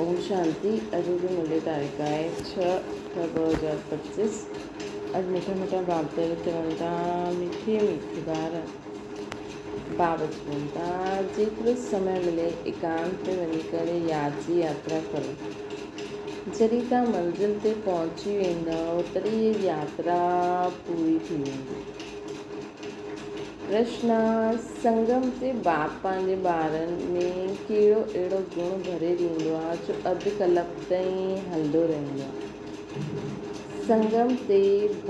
اوم شانتي اڄ جي مرلي تاريخ آهي ڇهه اٺ 2025 اڄ مٺا مٺا باب تري چون ٿا مٺي مٺي ٻار باب چون ٿا جيترو سمي ملي ايڪانت ۾ وڃي ڪري ياد جي ياترا ڪرو جڏهن توهان منزل تي پهچي ويندؤ تڏهن هي ياترا پوري ٿي ويندي. پرشن، سنگم تي باپ پنهنجي ٻارن ۾ ڪهڙو اهڙو گڻ ڀري ڏيندو آهي جو اڌ ڪلپ تائين هلندو رهندو آهي؟ سنگم تي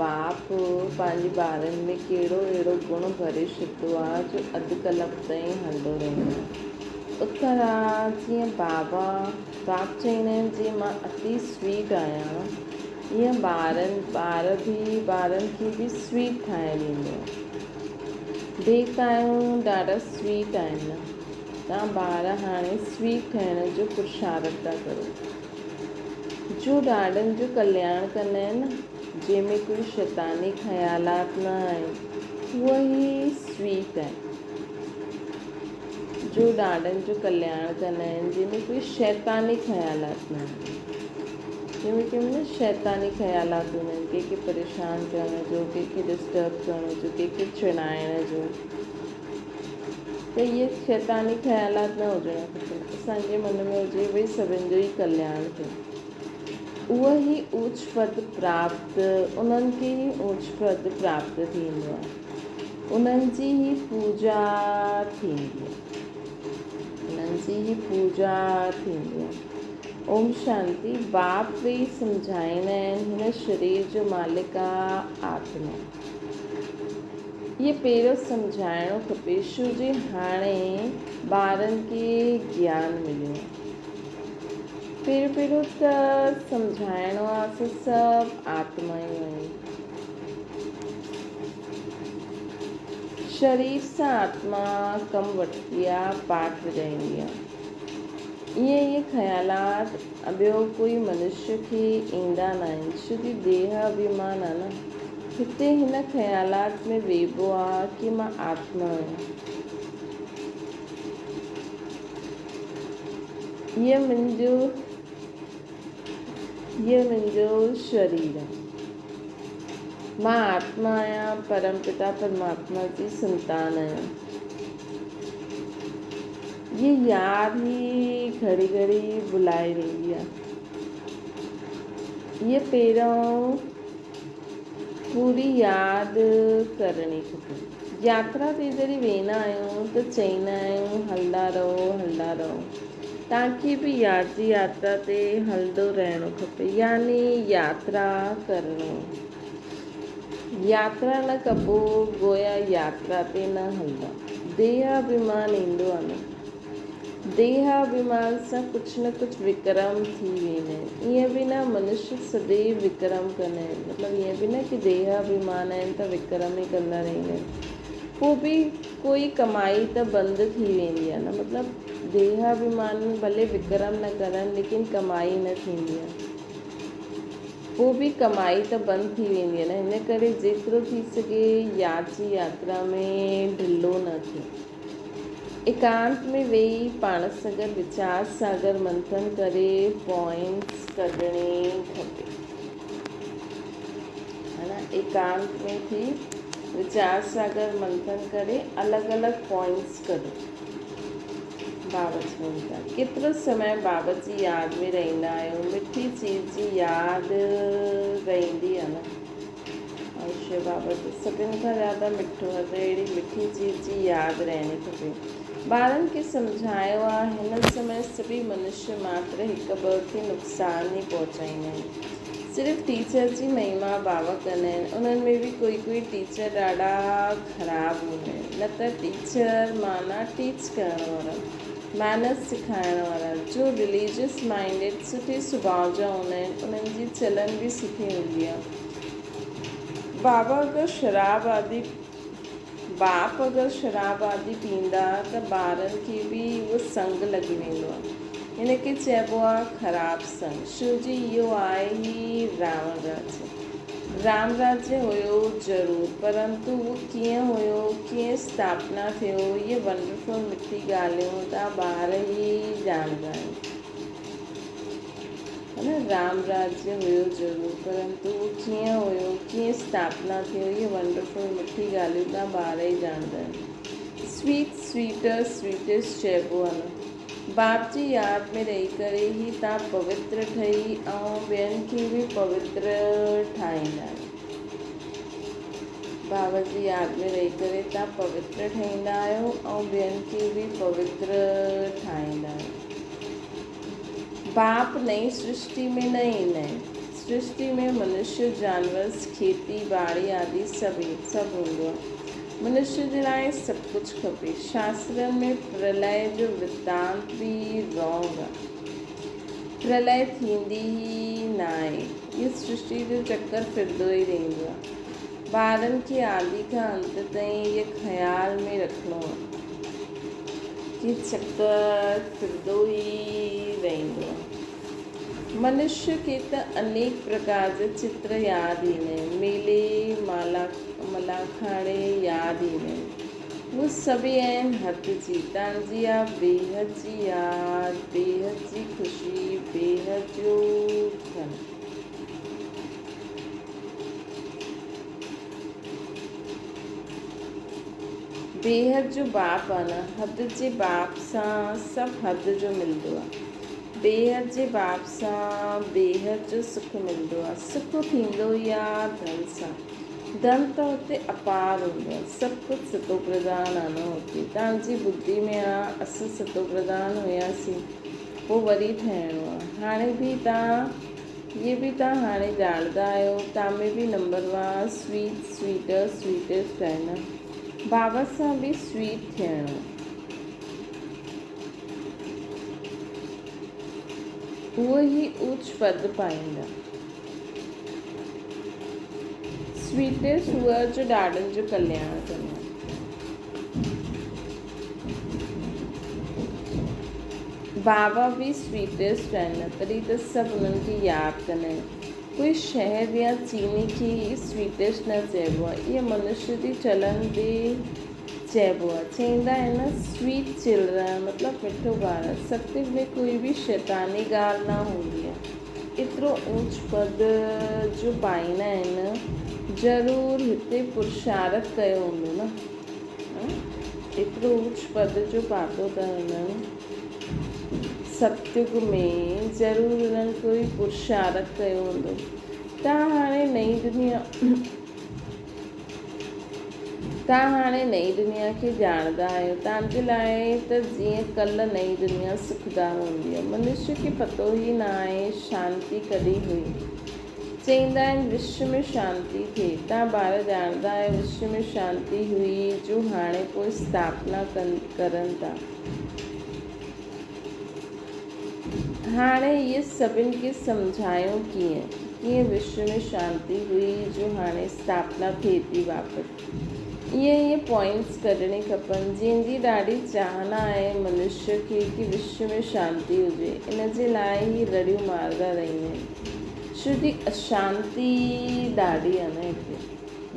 باپ پنهنجي ٻارن ۾ ڪهڙو اهڙو گڻ ڀري ڇڏندو آهي جو اڌ ڪلپ تائين هلندو رهندو آهي؟ اتر، جيئن بابا، باپ چئيندا آهن جيئن مان اتي سويٽ آهيان ائين ٻارن ٻار به ٻارن کي به سويٽ ٺاهي ڏيندو آهي. ديوتائون ڏاڍا سويٽ آهن نه. توهان ٻار هاڻي سويٽ ٺهڻ جو پرشارٿ ٿا ڪرو. جو ڏاڍن جو ڪلياڻ ڪندا آهن نه، جنهن ۾ ڪوئي شيطاني خيالات نه آهن، اهي ئي سويٽ آهن. جو ڏاڍن جو ڪلياڻ ڪندا آهن، جنهن ۾ ڪوئي شيطاني خيالات نه آهن. جنهن ۾ ڪنهن ۾ نه شيطاني خيالات هوندا آهن، ڪنهن کي پريشان ڪرڻ جو، ڪنهن کي ڊسٽرب ڪرڻ جو، ڪنهن کي چڙائڻ جو ته اهي شيطاني خيالات نه هجڻا کپن. اسان جي من ۾ هجي ڀئي سڀن جو ئي ڪلياڻ ٿئي. اهو ئي اوچ پد پراپت انهن کي ئي اوچ پد پراپت ٿيندو آهي. انهن جي ئي پوڄا ٿيندي آهي. انهن جي ئي پوڄا ٿيندي آهي. اوم شانتي باپ ويهي سمجهائيندا آهن هن شرير جو مالڪ آ آتما. اهي پهريون سمجهائڻو کپي شو جي هاڻي ٻارن کي گيان مليو آهي. پهريون پهريون ته سمجهائڻو آ اسان سڀ آتمائون آهيون. شرير سان آتما ڪم وٺندي آ پاٺ وڄائيندي آ. ائين اهي خيالات ٻيو ڪوئي منشيه کي ايندا ناهن ڇو جي ديهه اڀيمان آ نه. هتي هن خيالات ۾ ويهبو آ ڪي مان آتما آهيان. هيء منهنجو هيء منهنجو شرير آ. مان آتما آهيان، پرم پتا پرماتما جي سنتان آهيان. هيء ياد ئي گهڙي گهڙي ڀلائي ويندي آ. هيء پهريون پوري ياد ڪرڻي کپي. ياترا تي جڏهن ويندا آهيون ته چئيندا آهيون هلندا رهو هلندا رهو. توهان کي به ياد جي ياترا تي هلندو رهڻو کپي يعني ياترا ڪرڻو. ياترا نه ڪبو گويا ياترا تي نه هلندا. ديهه اڀيمان ايندو آهي نه. ديهه اڀيمان سان ڪجهه نه ڪجهه وڪرم ٿي ويندا آهن. ائين به نه منشيه سديو وڪرم ڪندا آهن. مطلب ائين به نه ڪي ديهه اڀيمان آهن ته وڪرم ئي ڪندا رهندا آهن. پوء به ڪوئي ڪمائي ته بند ٿي ويندي آهي نه. مطلب ديهه اڀيمان ۾ ڀلي وڪرم نه ڪرن ليڪن ڪمائي نه ٿيندي آهي. پوء به ڪمائي ته بند ٿي ويندي آهي نه. ان ڪري جيترو ٿي سگهي ياد جي ياترا ۾ ڍلو نه ٿيو. ايڪانت ۾ ويهي پاڻ سان گڏ ويچار ساگر منٿن ڪري پوائنٽس ڪڍڻي کپي. ها نه ايڪانت ۾ ٿي ويچار ساگر منٿن ڪري الڳ الڳ پوائنٽس ڪڍو. بابا چون ٿا ڪيترو سمي بابا جي ياد ۾ رهندا آهيو. مٺي چيز جي ياد رهندي آهي نه. ۽ شو بابا ته سڀن کان زياده مٺو آهي ته اهڙي مٺي چيز جي ياد رهڻي کپي. ٻارن کي سمجهايو آهي هن سمي سڀئي منشيه ماتر هڪ ٻئي کي نقصان ئي پهچائيندا آهن. صرف ٽيچر جي مهما بابا ڪندا آهن انهن ۾ به ڪوئي ڪوئي ٽيچر ڏاڍا خراب هوندا آهن نه ته ٽيچر معنيٰ ٽيچ ڪرڻ وارا مينرس سکائڻ وارا جو رليجس مائنڊيڊ سٺي سڀاء جا هوندا آهن انهن جي چلن به سٺي هوندي آهي. بابا اگر شراب آدي باپ اگر شراب آدي پيئندا ته ٻارن کي به اهو سنگ لڳي ويندو آهي. هن کي چئبو آهي خراب سنگ. شو جي اهو آهي ئي راوڻ راجيه. رام راجيه هيو ضرور پرنتو اهو ڪيئن هيو، ڪيئن اسٿاپنا ٿيو، اهي ونڊرفل مٺي ڳالهيون توهان ٻار ئي ڄاڻندا آهيو. ها نه رام راجيه هيو ضرور پرنتو اهو ڪيئن هيو ڪيئن اسٿاپنا ٿيو اهي ونڊرفل مٺي ڳالهيون توهان ٻار ئي ڄاڻندا آهيو. سويٽ سويٽر سويٽيسٽ چئبو آهي نه. باپ جي ياد ۾ رهي ڪري ئي توهان پوتر ٺهي ۽ ٻين کي به پوتر ٺاهيندا آهيو. بابا جي ياد ۾ رهي ڪري توهان پوتر ٺهيندا آهيو ۽ ٻين کي به پوتر ٺاهيندا آهيو. باپ نئين سرشٽي ۾ نه ايندا آهن. سرشٽي ۾ منشيه، جانور، کيتي ٻاڙي آدي سڀ سڀ هوندو آهي. منشيه جي لاء سڀ ڪجهه کپي. شاسترن ۾ پرلئه جو ورتانت به رانگ آهي. پرلئه ٿيندي ئي ناهي. اهو سرشٽي جو چڪر ڦرندو ئي رهندو آهي. ٻارن کي آدي کان انت تائين اهو خيال ۾ رکڻو آهي. ڪي چڪر ڦرندو ئي رهندو آهي. منشيه کي ته انيڪ پرڪار جا چتر ياد ايندا آهن. ميلي، ملاکاڙي ياد ايندا آهن. هو سڀئي آهن حد جي. تان جي آ بيحد جي ياد، بيحد جي خوشي، بيحد جو ڌن. بيحد جو باپ آ نه، حد جي باپ سان سڀ حد جو ملندو آ. بيحد جي باپ سان بيحد جو سک ملندو آ. سک ٿيندو ئي آ ڌن سان. ڌن ته هتي اپار هوندو آ. سڀ ڪجهه ستو پرڌان آ نه هتي. توهان جي ٻڌي ۾ آ اسين ستو پرڌان هياسين پوء وري ٺهڻو آ. هاڻي به توهان اهي به توهان هاڻي ڄاڻندا آهيو. توهان ۾ به نمبر وار سويٽ، سويٽر، سويٽيسٽ آهي نه. بابا سان به سويٽ ٿيڻو. اهو ئي اوچ پد پائيندا. سويٽيسٽ اهو جو ڏاڏن جو ڪلياڻ ڪندا. بابا به سويٽيسٽ آهن نه تڏهن ته سڀ انهن کي ياد ڪندا آهن. ڪوئي شهد يا چيني کي ئي سويٽيسٽ نه چئبو آهي. اهي منشيه جي چلن به چئبو آهي. چئيندا آهن نه سويٽ چلڊرن مطلب مٺو ٻار. ستيگ ۾ ڪوئي به شيطاني ڳالهه نه هوندي آهي. ايترو اوچ پد جو پائيندا آهن ضرور هتي پرشارٿ ڪيو هوندو نه. ايترو اوچ پد جو پاتو ته هنن ستيگ ۾ ضرور هنن ڪوئي پرشارٿ ڪيو هوندو. تان هاڻي نئين دنيا تان هاڻي نئين دنيا کي ڄاڻندا آهيو. تان جي لاء ته جيئن ڪلهه نئين دنيا سکدار هوندي. منشيه کي پتو ئي نه آهي شانتي ڪڏهن هئي. چئيندا آهن وشو ۾ شانتي ٿئي. توهان ٻار ڄاڻندا آهيو وشو ۾ شانتي هئي جو هاڻي پوء اسٿاپنا ڪرن ٿا. هاڻي اهي سڀن کي سمجهايون ڪيئن؟ ڪيئن وشو ۾ شانتي هئي جو هاڻي اسٿاپنا ٿئي ٿي واپس. ايئن ايئن پوائنٽس ڪڍڻي کپن جنهن جي ڏاڍي چاهنا آهي منشيء کي ڪي وشو ۾ شانتي هجي ان جي لاء هي رڙيون ماردا رهندا آهن ڇو جي اشانتي ڏاڍي آهي نه هتي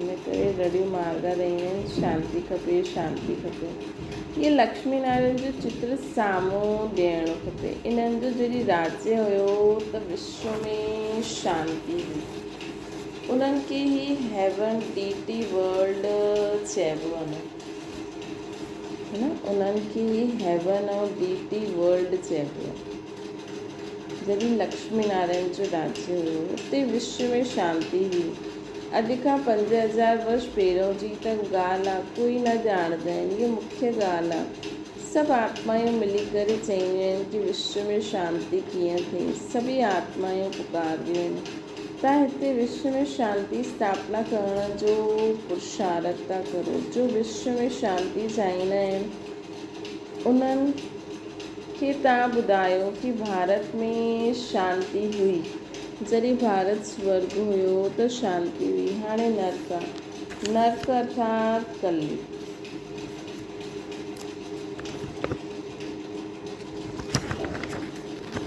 ان ڪري رڙيون ماردا رهندا آهن شانتي کپي شانتي کپي اهي لڪشمي نارائڻ جو چتر سامهون ڏيڻو کپي انهن جو جڏهن راجيه هيو ته وشو ۾ شانتي هئي. انهن کي هي هيون ڊيٽي ورلڊ چئبو آهي نه نه انهن کي هي هيون ۽ ڊيٽي ورلڊ چئبو آهي جڏهن لڪشمي نارائڻ جو راجيه هيو اتي وشو ۾ شانتي هئي اڄ کان 5000 ورش پهريون جي ته ڳالهه آهي ڪوئي نه ڄاڻندا آهن هيء مکيه ڳالهه آهي سڀ آتمايون ملي ڪري چئينديون آهن ڪي وشو ۾ شانتي ڪيئن ٿئي سڀئي آتمايون پڪارنديون آهن تان هتي وشو ۾ شانتي اسٿاپنا ڪرڻ جو پرشارٿ ٿا ڪرو. جو وشو ۾ شانتي چاهيندا آهن انهن کي تان ٻڌايو ڪي ڀارت ۾ شانتي هئي. جڏهن ڀارت سورڳ هيو ته شانتي هئي هاڻي نرڪ آ. نرڪ ارٿات ڪليگ.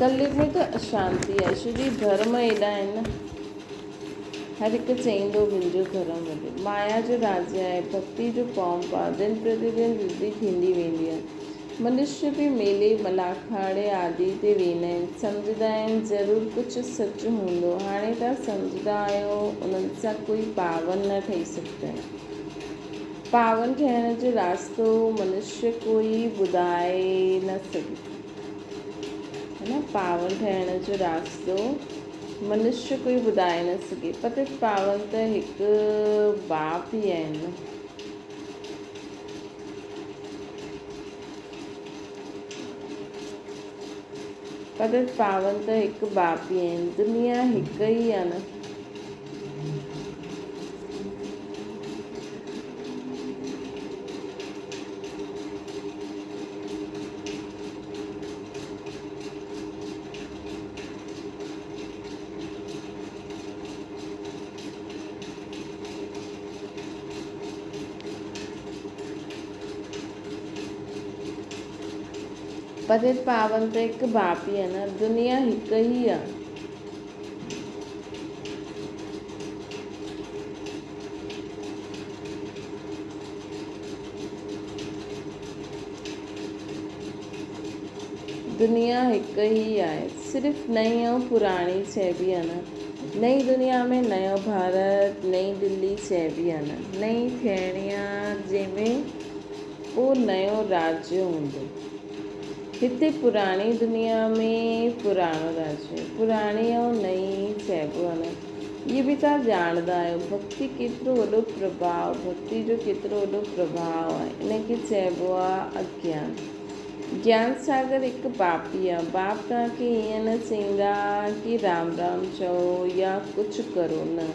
ڪليگ ۾ ته اشانتي آهي ڇو جي ڌرم ايڏا آهن نه هر هڪ چئيندو منهنجو ڌرم وڏو مايا جو راجيه آهي ڀڳتي جو پومپ آهي دن پرتي دن ورڌي ٿيندي ويندي آهي. منشي به ميلي، ملاکاڙي آدي تي ويندا آهن. سمجهندا آهن ضرور ڪجهه سچ هوندو. هاڻي توهان سمجهندا آهيو انهن سان ڪوئي پاون نه ٺهي سگهندو آهي. پاون ٺهڻ جو راستو منشي ڪوئي ٻڌائي نه سگهي ٿو. ہے نه پاون ٺهڻ جو راستو منشي ڪوئي ٻڌائي نه سگهي. پتت پاون ته هڪ باپ ئي آهن نه. پتت پاون ته هڪ باپ ئي آهن. دنيا هڪ ئي آهي نه. پتت پاون ته هڪ باپ ئي آهي نه. دنيا هڪ ئي آهي. دنيا هڪ ئي آهي. صرف نئين ۽ پراڻي چئبي آهي نه. نئين دنيا ۾ نيو ڀارت، نئين دلي چئبي آهي نه. نئين ٿيڻي آ جنهن ۾ پو نيو راجيه هوندو. هتي پراڻي دنيا ۾ پراڻو راجيه. پراڻي ۽ نئين چئبو آهي نه. اهي به توهان ڄاڻندا آهيو. ڀڳتي ڪيترو وڏو پرڀاء، ڀڳتي جو ڪيترو وڏو پرڀاء آهي. ان کي چئبو آهي اگيان. گيان ساگر هڪ باپ ئي آهي. باپ توهان کي ائين نه چئيندا ڪي رام رام چئو يا ڪجهه ڪرو نه.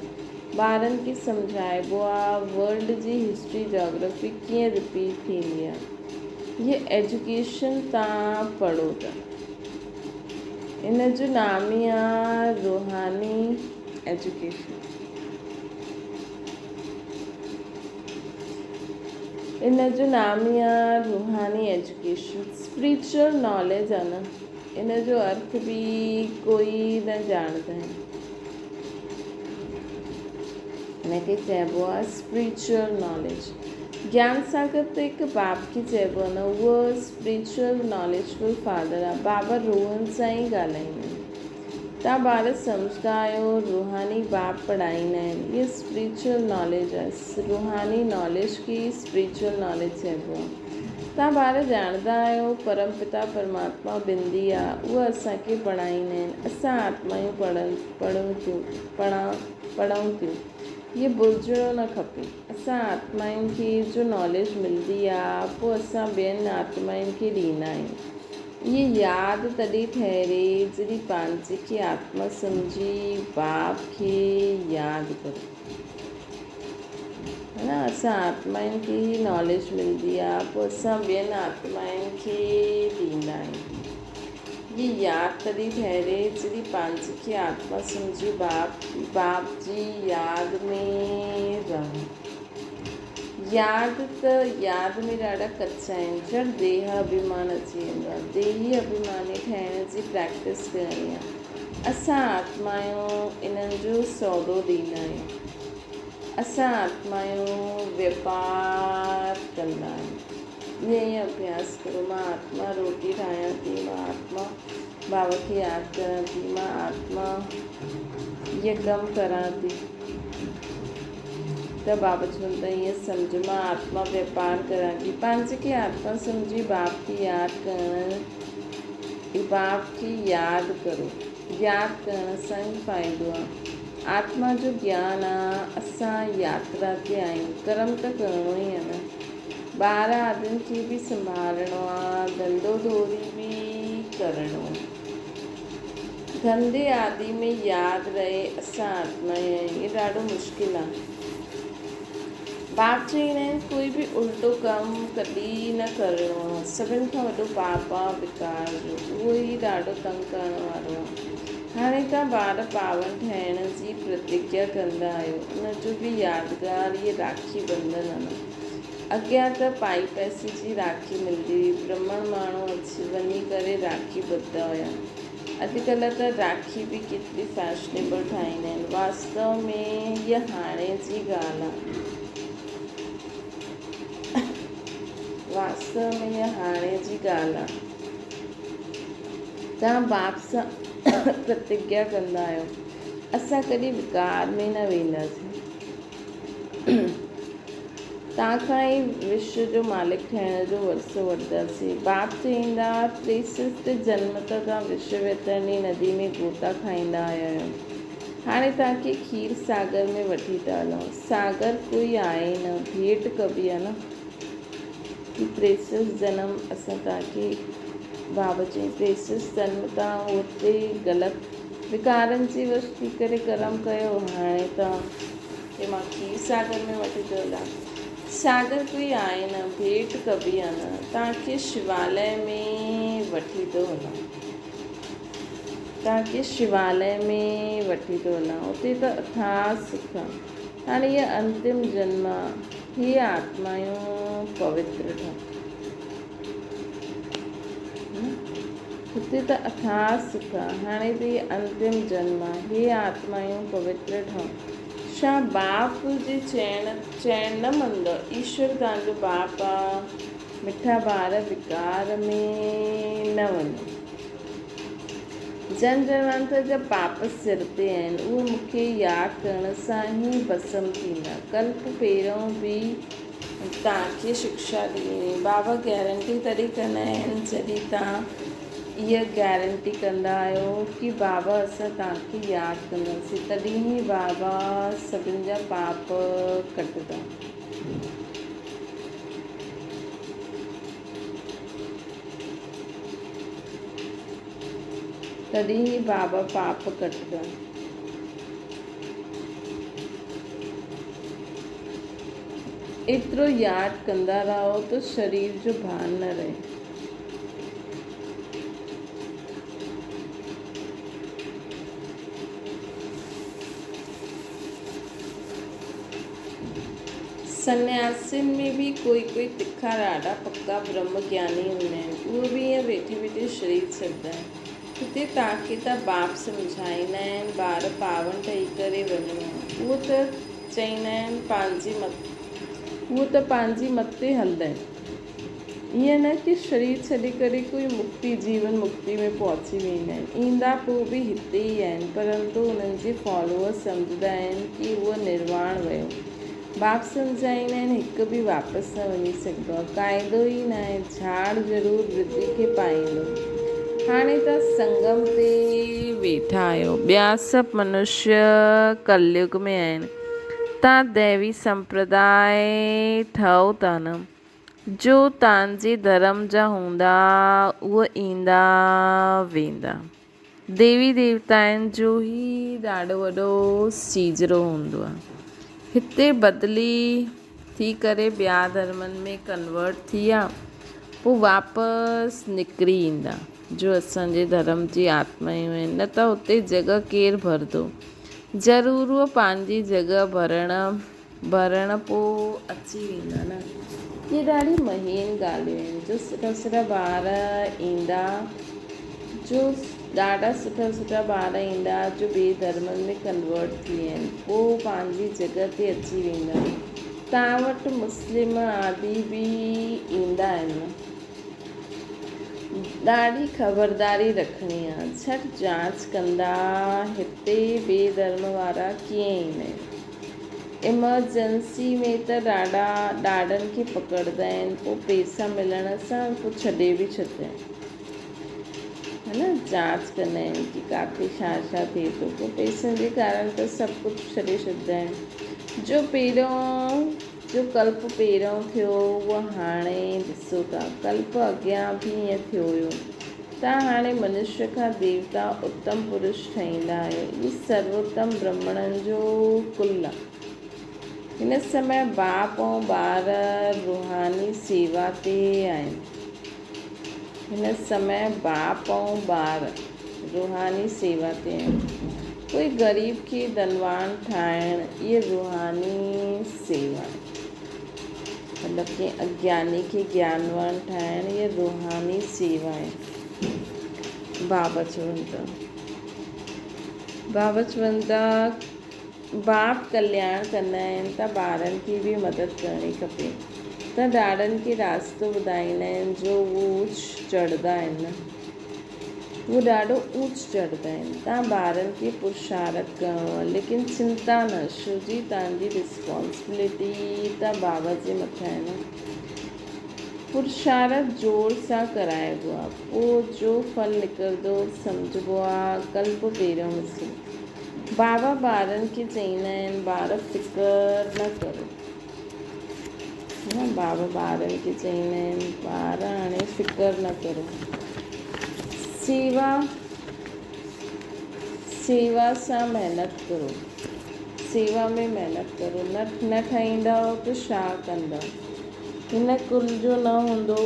ٻارن کي سمجهائبو آهي ورلڊ جي هسٽري جاگرافي ڪيئن رپيٽ ٿيندي آهي. هيء ايجوڪيشن تان پڙهو ٿا. ان جو نام ئي آ روحاني ايجوڪيشن. ان جو نام ئي آ روحاني ايجوڪيشن. اسپريچوئل ناليج آ نه. ان جو ارٿ به ڪوئي نه ڄاڻندا آهن. ان کي چئبو آ اسپريچوئل ناليج. گيان ساگر ته هڪ باپ کي چئبو آ نه اهو اسپريچوئل ناليجفل فادر آ. بابا روحن سان ئي ڳالهائيندا آهن. توهان ٻار سمجهندا آهيو روحاني باپ پڙهائيندا آهن. اها اسپريچوئل ناليج آ. روحاني ناليج کي ئي اسپريچوئل ناليج چئبو آ. توهان ٻار ڄاڻندا آهيو پرم پتا پرماتما بندي آ اهو اسان کي پڙهائيندا آهن. اسان آتمايون پڙهن پڙهون ٿيون پڙهون ٿيون. اهي ڀلجڻو نه کپي. اسان آتمائن کي جو ناليج ملندي آ پوء اسان ٻين آتمائن کي ڏيندا آهيون. اهي ياد تڏهن ٺهري جڏهن پنهنجي کي آتما سمجهي باپ کي ياد ڪري. ها نه اسان آتمائن کي هي ناليج ملندي آ پوء اسان ٻين آتمائن کي ڏيندا آهيون. هي ياد تڏهن ٺهري جڏهن پنهنجي کي آتما سمجهي باپ باپ جي ياد ۾ رهون. ياد ته ياد ۾ ڏاڍا ڪچا آهن جھٽ ديهه اڀيمان اچي ويندو آهي. ديهي اڀيماني ٺهڻ جي پريڪٽس ڪرڻي آهي. اسان آتمايون انهن جو سودو ڏيندا آهيون. اسان آتمايون ويپار ڪندا آهيون. ائين ئي اڀياس ڪرو. مان آتما روٽي ٺاهيان ٿي، مان آتما بابا کي ياد ڪران ٿي، مان آتما هيء ڪم ڪران ٿي ته بابا چون ٿا ائين سمجهه مان آتما واپار ڪران ٿي. پنهنجي کي آتما سمجهي باپ کي ياد ڪرڻ باپ کي ياد ڪرو. ياد ڪرڻ سان ئي فائدو آ. آتما جو گيان آ اسان ياترا تي آهيون ڪرم ته ڪرڻو ئي آ نه. ٻار آدين کي به سنڀالڻو آ، ڌنڌو ڌوري به ڪرڻو آ. ڌنڌي آدي ۾ ياد رهي اسان آتمائون آهيون، اهو ڏاڍو مشڪل آ. باپ چئيندا آهن ڪوئي به الٽو ڪم ڪڏهن نه ڪرڻو آ. سڀن کان وڏو پاپ آ وڪار جو، اهو ئي ڏاڍو تنگ ڪرڻ وارو آ. هاڻي توهان ٻار پاون ٺهڻ جي پرتگيا ڪندا آهيو، ان جو به يادگار هيء راکي بنڌن آ نه. اڳيان ته پائي پئسي جي راکي ملندي هئي. برهمڻ ماڻهو اچي وڃي ڪري راکي ٻڌندا هيا. اڄڪلهه ته راکي به ڪيتري فيشنيبل ٺاهيندا آهن. واستو ۾ هيء هاڻي جي ڳالهه آهي. واستو ۾ اها هاڻي جي ڳالهه آهي. توهان باپ سان پرتگيا ڪندا آهيو، اسان ڪڏهن وڪار ۾ نه وينداسين. توهان کان ئي وشو جو مالڪ ٺهڻ جو ورثو وٺنداسين. باپ چئيندا، تريسٺ جنم ته توهان وشو ويترڻي ندي ۾ غوطا کائيندا آيا آهيو. هاڻي توهان کي کير ساگر ۾ وٺي ٿا هلون. ساگر ڪوئي آهي ئي نه، ڀيٽ ڪبي آهي نه ڪي تريسٺ جنم اسان توهان کي باب چئي تريسٺ جنم توهان اتي غلط وڪارن جي وش ٿي ڪري ڪرم ڪيو، هاڻي توهان کي مان کير ساگر ۾ وٺي ٿو هلان. ساگر ڪوئي آهي نه، ڀيٽ ڪبي آهي نه، توهان کي شوالئه ۾ وٺي ٿو هلان. توهان کي شوالئه ۾ وٺي ٿو هلان، اتي ته اٿاهه سک آهي. هاڻي هيء انتم جنم آهي، هي آتمايون پوتر ٺهن. هتي ته اٿاهه سک آ، هاڻي ته هي انتم جنم آ، هي آتمايون پوتر ٺهن. ڇا باپ جي چئڻ چئڻ نه مڃندؤ؟ ايشور توهان جو باپ آ، مٺا ٻار وڪار ۾ نه وڃو. جن جنمانتر جا پاپ سر تي آهن، اهي مون کي ياد ڪرڻ سان ئي ڀسم ٿيندا. ڪلپ پهريون به توهان کي شڪشا ڏني وئي. بابا گيرنٽي تڏهن ڪندا آهن جڏهن توهان اها گيرنٽي ڪندا آهيو ڪي بابا اسان توهان کي ياد ڪنداسين تڏهن ئي بابا سڀن جا پاپ ڪٽندا. تڏهن ئي بابا پاپ ڪٽندا. ايترو ياد ڪندا رهو ته شرير جو ڀان نه رهي. سنياسين ۾ به ڪوئي ڪوئي تکا ڏاڍا پڪا برهم گياني هوندا آهن. اهي به ائين ويٺي ويٺي شرير ڇڏندا آهن. هتي توهان ته باپ سمجهائيندا آهن ٻار پاون ٺهي ڪري وڃڻو آهي. اهو ته چئيندا آهن پنهنجي مت اهو ته پنهنجي مت تي هلندا آهن. ائين نه ڪي شرير ڇڏي ڪري ڪوئي مڪتي جيون مڪتي ۾ پهچي ويندا آهن. ايندا پوء به هتي ئي آهن پرنتو انهن جي فالوئرز سمجهندا آهن ڪي اهو نرواڻ ويو. باپ سمجهائيندا آهن هڪ به واپس نه وڃي سگهندو آهي. قاعدو ئي ناهي. جهاڙ ضرور ورڌي کي پائيندو. هاڻي توهان سنگم تي ويٺا آهيو. ٻيا سڀ منشيه ڪليگ ۾ آهن. توهان ديوي سمپرداء ٺهو ٿا نه. جو توهان جي ڌرم جا هوندا اهي ايندا ويندا. ديوي ديوتائن جو ئي ڏاڍو وڏو سيجهرو هوندو آهي. هتي بدلي ٿي ڪري ٻيا ڌرمن ۾ ڪنورٽ ٿي ويا پوء واپس نڪري ايندا جو اسان جي ڌرم جي آتمايون آهن نه ته هتي جڳهه ڪير ڀرندو ضرور اهو پنهنجي جڳهه ڀرڻ ڀرڻ پوء اچي ويندا نه. اهي ڏاڍي مهين ڳالهيون آهن جو سٺا سٺا ٻار ايندا جو ڏاڍا سٺا سٺا ٻار ايندا جو ٻئي ڌرمن ۾ ڪنورٽ ٿي ويا آهن پوء پنهنجي جڳهه تي اچي ويندا. توهان وٽ مسلم آدي به ايندا آهن نه. ڏاڍي خبرداري رکڻي آ. جهٽ جاچ ڪندا هتي ٻئي ڌرم وارا ڪيئن ايندا آهن. ايمرجنسي ۾ ته ڏاڍا ڏاڍن کي پڪڙدا آهن پوء پيسا ملڻ سان پوء ڇڏي به ڇڏدا آهن ها نه جاچ ڪندا آهن ڪي ڪاٿي ڇا ڇا ٿئي ٿو پوء پيسن جي ڪارڻ ته سڀ ڪجهه ڇڏي ڇڏدا آهن جو پهريون جو ڪلپ پهريون ٿيو اهو هاڻي ڏسو ٿا ڪلپ اڳيان به ائين ٿيو هيو تان هاڻي منشيه کان ديوتا اتم پرش ٺهيندا آهيو. اهي سروتم برهمڻن جو ڪل آ. هن سمي باپ ۽ ٻار روحاني سيوا تي آهن. هن سمي باپ ۽ ٻار روحاني سيوا تي آهن. ڪوئي غريب کي ڌنوان ٺاهڻ اهي روحاني سيوا آهي. مطلب ڪنهن اگياني کي گيانوان ٺاهڻ اها روحاني سيوا آهي. بابا چون ٿا. بابا چون ٿا باپ ڪلياڻ ڪندا آهن ته ٻارن کي به مدد ڪرڻي کپي. ته ڏاڏن کي راستو ٻڌائيندا آهن جو هو اوچ چڙهندا آهن نه هو ڏاڍو اوچ چڙهندا آهن. تان ٻارن کي پرشارت ڪرڻو آهي ليڪن چنتا نه شو جي تان جي رسپانسبلٽي ته بابا جي مٿان آهي نه. پرشارت زور سان ڪرائبو آهي پوء جو ڦل نڪرندو سمجهبو آهي ڪلپ پهريون مسيح. بابا ٻارن کي چئيندا آهن ٻار فڪر نه ڪرو. نه بابا ٻارن کي چئيندا آهن ٻار هاڻي فڪر نه ڪرو سيوا سيوا سان محنت ڪرو سيوا ۾ محنت ڪرو نه نه ٺهيندؤ ته ڇا ڪندؤ هن ڪل جو نه هوندو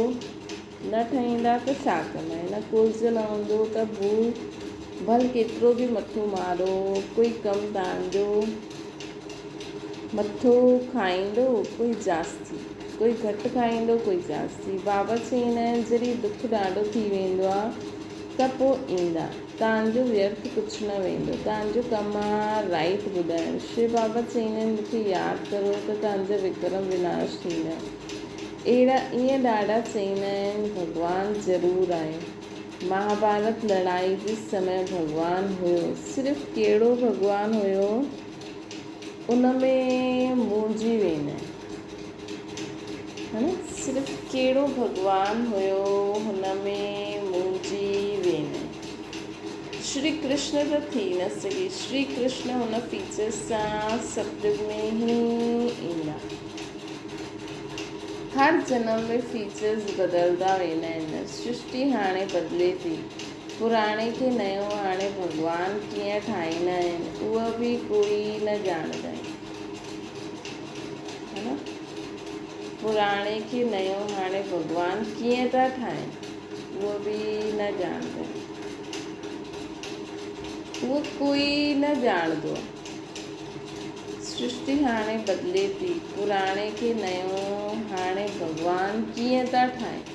نه ٺهيندا ته ڇا ڪندا هن ڪل جو نه هوندو ته ڀول ڀل ڪيترو به مٿو مارو ڪوئي ڪم تانجو مٿو کائيندو ڪوئي جاستي، ڪوئي گهٽ کائيندو ڪوئي جاستي. بابا چئيندا آهن جڏهن دک ڏاڍو ٿي ويندو آ ته پوء ايندا. تان جو ويرٿ ڪجهه نه ويندو. تان جو ڪم آ رائيٽ ٻڌائڻ. شو بابا چئيندا آهن مون کي ياد ڪرو ته تان جا وڪرم وناش ٿيندا. اهڙا ائين ڏاڍا چئيندا آهن ڀڳوان ضرور آهي. مهاڀارت لڙائي جي سمي ڀڳوان هيو. صرف ڪهڙو ڀڳوان هيو؟ ان ۾ مونجهي ويندا آهن. صرف ڪهڙو ڀڳوان هيو هن ۾ مونجهي ويندا آهن. شري ڪرشن ته ٿي نه سگهي. شري ڪرشن هن فيچرز سان ستيگ ۾ ئي ايندا. هر جنم ۾ فيچرز بدلدا ويندا آهن. سرشٽي هاڻي بدلي ٿي. پراڻي کي نيو هاڻي ڀڳوان ڪيئن ٺاهيندا آهن اهو به ڪوئي نه ڄاڻندا آهن. ها نه پراڻي کي نيو هاڻي ڀڳوان ڪيئن ٿا ٺاهين اهو به نه ڄاڻندا آهن. اهو ڪوئي نه ڄاڻندو آهي. سرشٽي هاڻي بدلي ٿي. پراڻي کي نيو هاڻي ڀڳوان ڪيئن ٿا ٺاهين.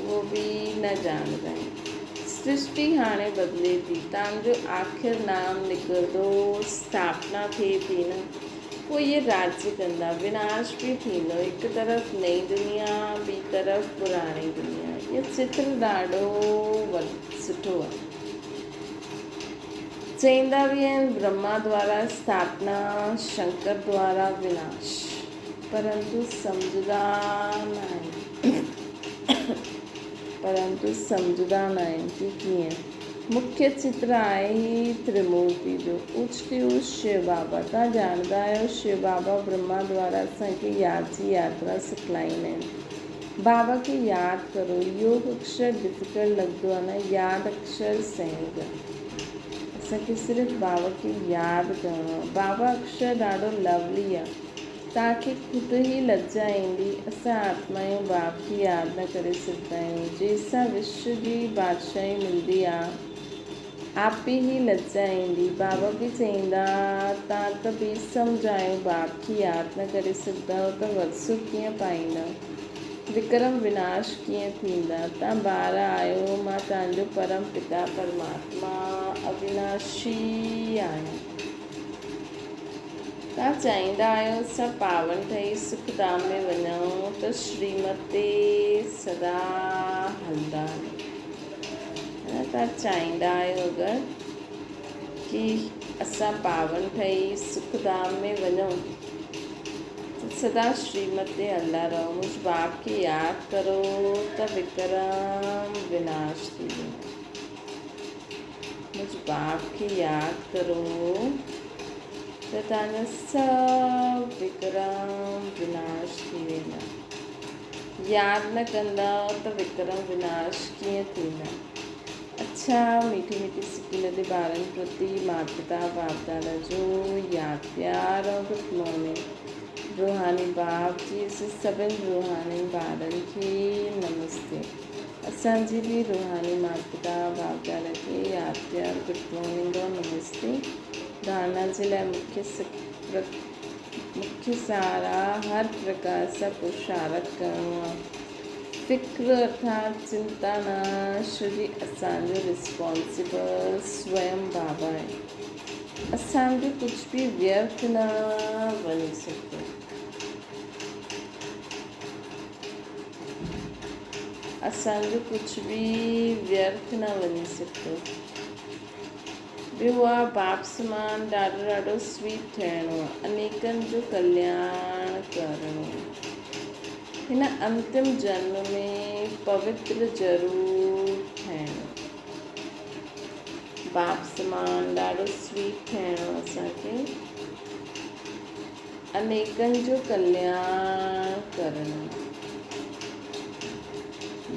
اهو به نه ڄاڻندا آهن. سرشٽي هاڻي بدلي ٿي. تان جو آخر نام نڪرندو، اسٿاپنا ٿئي ٿي نه. پوء اهي راڄ ڪندا. وناش به ٿيندو. هڪ طرف نئين دنيا، ٻي طرف پراڻي دنيا. اهو چتر ڏاڍو سٺو آهي. چئيندا به آهن برهما دوارا اسٿاپنا، شنڪر دوارا وناش. پرنتو سمجهندا ناهن پرنتو سمجهندا ناهن ڪي ڪيئن مکيه چتر آهي هي ترمورتي جو اوچتي اوچ شو بابا توهان ڄاڻندا آهيو شو بابا برهما دوارا اسان کي ياد جي ياترا سکلائيندا آهن بابا کي ياد ڪرو يوگ اڪشر ڊفيڪلٽ لڳندو آهي نه ياد اڪشر سهنج آهي اسان کي صرف بابا کي ياد ڪرڻو آهي بابا اڪشر ڏاڍو لولي آهي توهان کي خود ئي لڄا ايندي، اسان آتمايون باپ کي ياد نه ڪري سگهندا آهيون، جنهن سان وشو جي بادشاهي ملندي آ، آپي ئي لڄا ايندي، بابا به چئيندا توهان ته بي سمجهه آهيو، باپ کي ياد نه ڪري سگهندا آهيو ته ورثو ڪيئن پائيندؤ، وڪرم وناش ڪيئن ٿيندا، توهان ٻار آهيو، مان توهان جو پرم پتا پرماتما اويناشي آهيان. توهان چاهيندا آهيو اسان پاون ٺهي سک ڌام ۾ وڃون ته شريمت تي سدا هلندا هلون. توهان چاهيندا آهيو اگر ڪي اسان پاون ٺهي سک ڌام ۾ وڃون ته سدا شريمت تي هلندا رهو. منهنجي باپ کي ياد ڪرو ته وڪرم وناش ٿي ويندو. منهنجي باپ کي ياد ڪرو ته توهان جا سڀ وڪرم وناش ٿي ويندا. ياد نه ڪندؤ ته وڪرم وناش ڪيئن ٿيندا؟ اڇا ميٺي ميٺي سڪي لڌي ٻارن پرتي مات پتا باپ دادا جو ياد پيار ۽ گڊ مارننگ. روحاني باپ جي سڀن روحاني ٻارن کي نمستي. اسان جي به روحاني مات پتا باپ دادا کي ياد پيار گڊ مارننگ اور نمستي. ڌارنا جي لاء مکيه سهارا هر پرڪار سان پرشارٿ ڪرڻو آ. فڪر ارٿات چنتا نه ڇو جي اسان جو رسپانسبل سوئم بابا آهي. اسان جو ڪجهه به ويرٿ نه وڃي سگهندو. اسان جو ڪجهه به ويرٿ نه وڃي سگهندو. ٻيو آ باپ سمان ڏاڍو ڏاڍو سويٽ ٺهڻو آ، انيڪن جو ڪلياڻ ڪرڻو آ. هن انتم جنم ۾ پوتر ضرور ٺهڻو. باپ سمان ڏاڍو سويٽ ٺهڻو اسان کي. انيڪن جو ڪلياڻ ڪرڻو.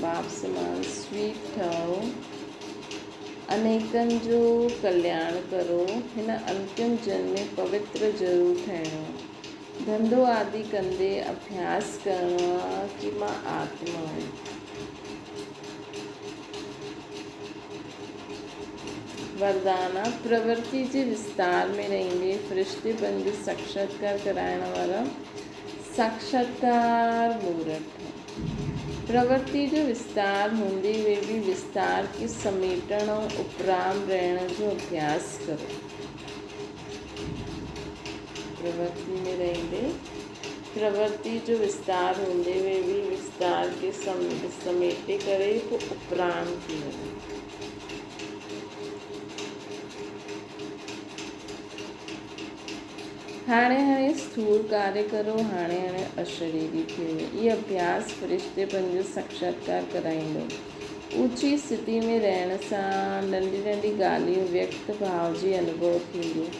باپ سمان سويٽ ٺهو، انيڪن جو ڪلياڻ ڪرو. هن انتم جنم ۾ پوتر ضرور ٺهڻو. ڌنڌو آدي ڪندي اڀياس ڪرڻو آ ڪي مان آتما آهيان. وردانا، پرورتي جي وستار ۾ رهندي فرشتي بڻجي ساکشاتڪار ڪرائڻ وارا ساکشاتڪار مورت ٺهه. پرورتي جو وستار هوندي هوئي به وستار کي سميٽڻ ۽ اپرام رهڻ جو اڀياس ڪرو. پرورتي ۾ رهندي پرورتي جو وستار هوندي هوئي به وستار کي سميٽي ڪري پوء اپرام ٿي وڃو. هاڻي هاڻي اسٿول ڪاريه ڪرو، هاڻي هاڻي اشريري ٿي وڃو. اهي اڀياس فرشتي پنهنجو ساکشاتڪار ڪرائيندو. اوچي اسٿتي ۾ رهڻ سان ننڍي ننڍي ڳالهيون ويڪت ڀاء جي انوڀو ٿينديون.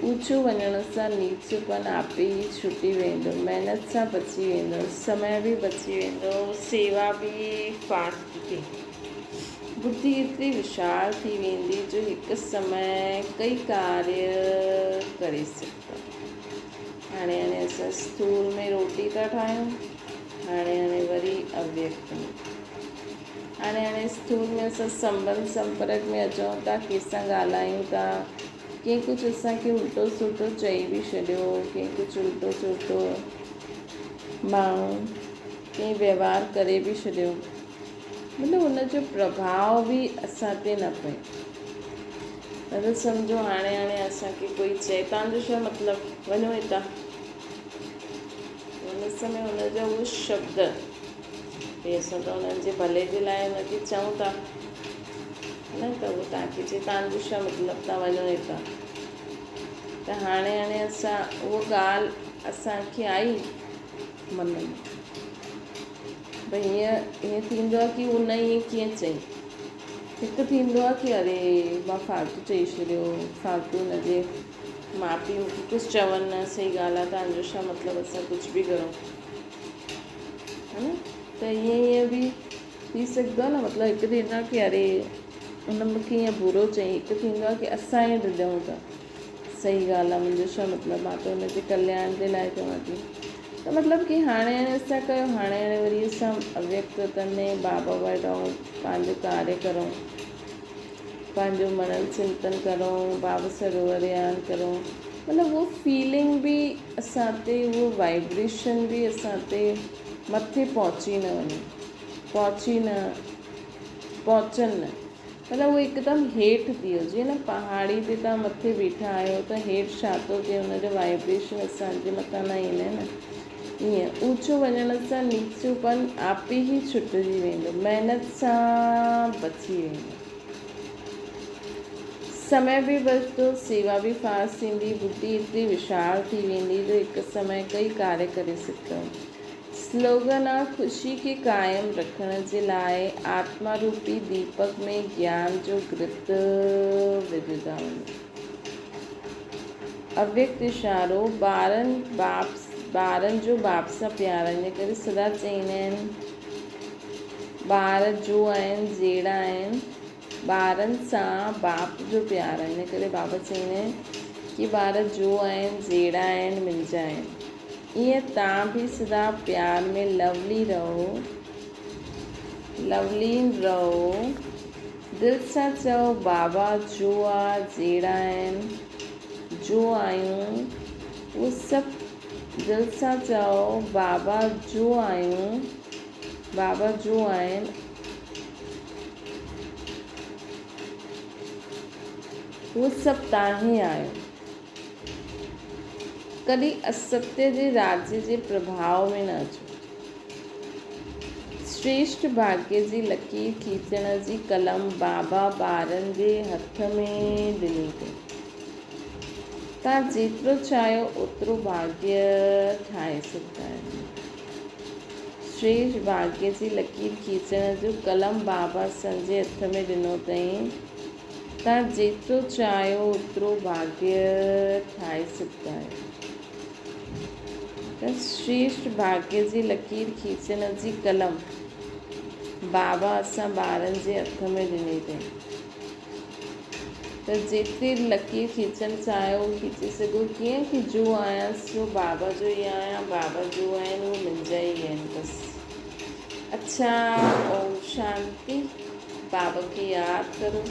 اوچو وڃڻ سان نيچپن آپي ئي ڇٽي ويندو، محنت سان بچي ويندو، سمي به بچي ويندو، سيوا به فاسٽ ٿيندي. ٻڌي ايتري وشال ٿي ويندي جو هڪ سمي ڪئي ڪاريه ڪري سگهندا. هاڻي هاڻي اسان اسٿول ۾ روٽي ٿا ٺاهيون، هاڻي هاڻي وري اويڪت ۾. هاڻي هاڻي اسٿول ۾ اسان سنٻنڌ سمپرڪ ۾ اچون ٿا، ڪنهن سان ڳالهايون ٿا، ڪنهن ڪجهه اسان کي الٽو سلٽو چئي به ڇڏيو، ڪنهن ڪجهه الٽو سلٽو ماڻهو ڪنهن ويوهار ڪري به ڇڏيو، مطلب ان جو پرڀاء به اسان تي نه پئي. مطلب سمجهو هاڻي هاڻي اسان کي ڪوئي چئي تان جو ڇا مطلب وڃو هتان، ان سمي ان جا اهي شبد ڀئي اسان ته انهن جي ڀلي جي لاء ان کي چئون ٿا نه ته اهو تان کي چئي تان جو ڇا مطلب تان وڃو هتان، ته هاڻي هاڻي اسان اهو ڳالهه اسان کي آئي من ۾ ڀئي هيئن هيئن ٿيندو آهي ڪي ان ائين ڪيئن چئي. هڪ ٿيندو آهي ڪي اري مان فالتو چئي ڇڏيو، فالتو هن جي ماء پيء مون کي ڪجهه چون نه، صحيح ڳالهه آهي تنهنجو ڇا مطلب اسان ڪجهه به ڪرون ها نه، ته ائين ائين به ٿي سگهندو آهي نه. مطلب هڪ ٿيندو آهي ڪي اري هن مون کي ائين برو چئي، هڪ ٿيندو آهي ڪي اسان ئي ڊڄون ٿا، صحيح ڳالهه آهي منهنجو ڇا مطلب مان ته هن جي ڪلياڻ جي لاء چوان ٿي. ته مطلب ڪي هاڻي هاڻي اسان ڪيو، هاڻي هاڻي وري اسان اويڪت وطن ۾ بابا وٽ ۽ پنهنجو ڪاريه ڪرون، پنهنجو منن چنتن ڪرون، بابا سان روح ريان ڪرون، مطلب اهو فيلنگ به اسان تي اهو وائبريشن به اسان تي مٿي پهچي نه وڃي، پهچي نه پهچن نه، مطلب اهو هڪدم هيٺ ٿي ويو، جيئن نه پهاڙي تي توهان مٿي بيٺا آهيو ته هيٺ ڇا ٿو ٿئي ان جو وائبريشن اسان جي مٿان نه ايندي نه، ائين اوچو وڃڻ سان نيچوپن آپي ئي ڇٽجي ويندو، محنت سان بچي ويندو، سمي به بچندو، سيوا به فاسٽ ٿيندي، ٻڌي ايتري وشال ٿي ويندي جو هڪ سمي ڪئي ڪاريه ڪري سگهندو. سلوگن آ خوشي کي قائم رکڻ جي لاء آتما روپي ديپڪ ۾ گيان جو گرت وجهندا وڃو. اويڪت اشارو، ٻارن باپ ٻارن جو باپ سان پيار آهي ان ڪري سدا چئيندا آهن ٻار جو آهن جهڙا آهن ٻارن سان باپ جو پيار آهي ان ڪري بابا چئيندا آهن ڪي ٻار جو آهن جهڙا آهن منهنجا آهن. ائين تان به سدا پيار ۾ لولي رهو، لولين رهو، دل سان چئو بابا جو آ جهڙا آهن، جو آهيون، اهو سڀ دل سان چئو بابا جو آهيون، بابا جو آهن. اهو سڀ تان ئي آهيو. ڪڏهن استيه جي راجيه جي پرڀاء ۾ نه اچو. شريشٺ ڀاڳيه جي لڪير کيچڻ جي قلم بابا ٻارن جي هٿ ۾ ڏني اٿئي. توهان جيترو چاهيو اوترو ڀاڳيه ٺاهي سگهندا آهيو. شريشٺ ڀاڳيه جي لڪير کيچڻ جو قلم بابا اسان جي هٿ ۾ ڏنو اٿئي. توهان جيترو چاهيو اوترو ڀاڳيه ٺاهي سگهندا آهيو. ته شريشٺ ڀاڳيه جي لڪير کيچڻ جي قلم بابا اسان ٻارن جي هٿ ۾ ڏني اٿئي ته جيتري لڪير کيچڻ چاهيو کيچي سگهو. ڪيئن ڪي جو آهيان سو بابا جو ئي آهيان، بابا جو آهن اهي منهنجا ئي آهن بس. اڇا اوم شانتي. بابا کي ياد ڪرو.